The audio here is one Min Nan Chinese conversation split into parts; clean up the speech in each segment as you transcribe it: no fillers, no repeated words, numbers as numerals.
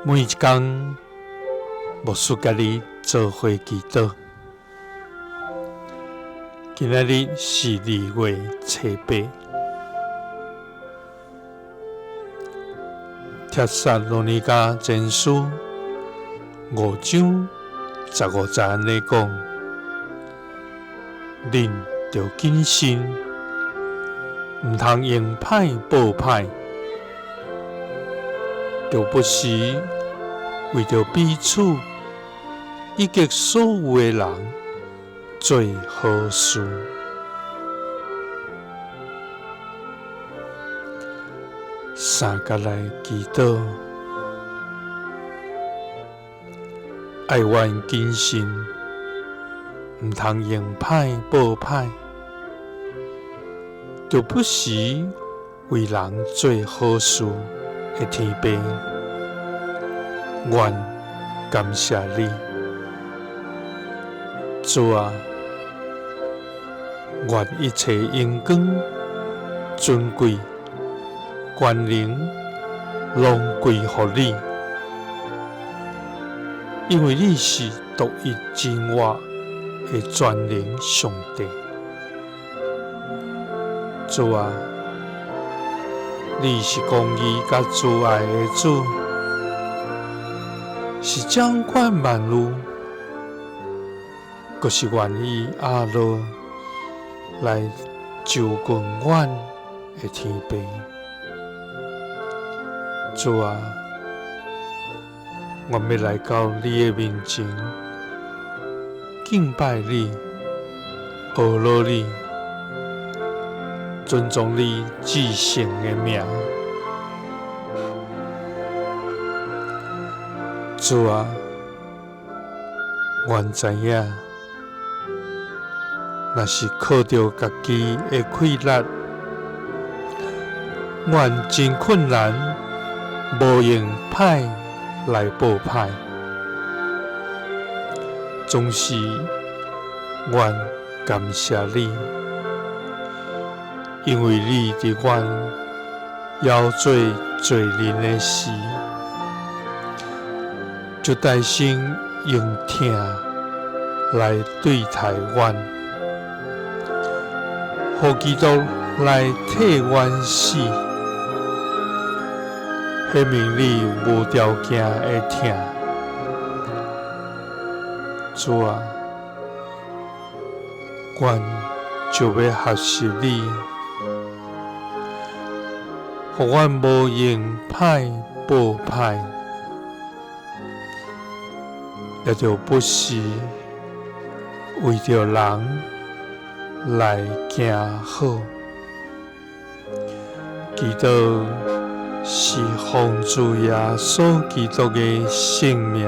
每一工，牧師佮你做伙祈禱。今仔日是2月初8，帖撒羅尼迦前書5章15節按呢講：恁著謹慎，毋通用歹報歹，著不時為著彼此以及所有的人做好事。三佮來祈禱，愛阮謹慎，毋通用歹報歹，著不時為人做好事的天父，阮感謝你，主啊，願一切榮光、尊貴、權能，攏歸予你，因為你是獨一真活的全能上帝。主啊，你是公義佮慈愛的主，是掌管萬有，閣是願意壓落來就近阮的天父。主啊，阮欲來到你的面前，敬拜你，阿羅你，尊崇你至聖的名。主啊，阮知影，若是靠著家己的氣力，阮真困難，無用歹來報歹。總是，阮感謝你，因為你佇阮猶做罪人的時，就代身用疼來對待阮，予基督來替阮死，顯明你無條件的疼。主啊，阮就欲學習你，予阮無用歹報歹，也著不時為著人來行好。祈禱是奉主耶穌基督的聖名。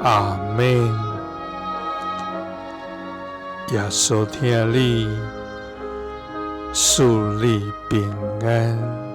阿們。耶穌疼你，賜你平安。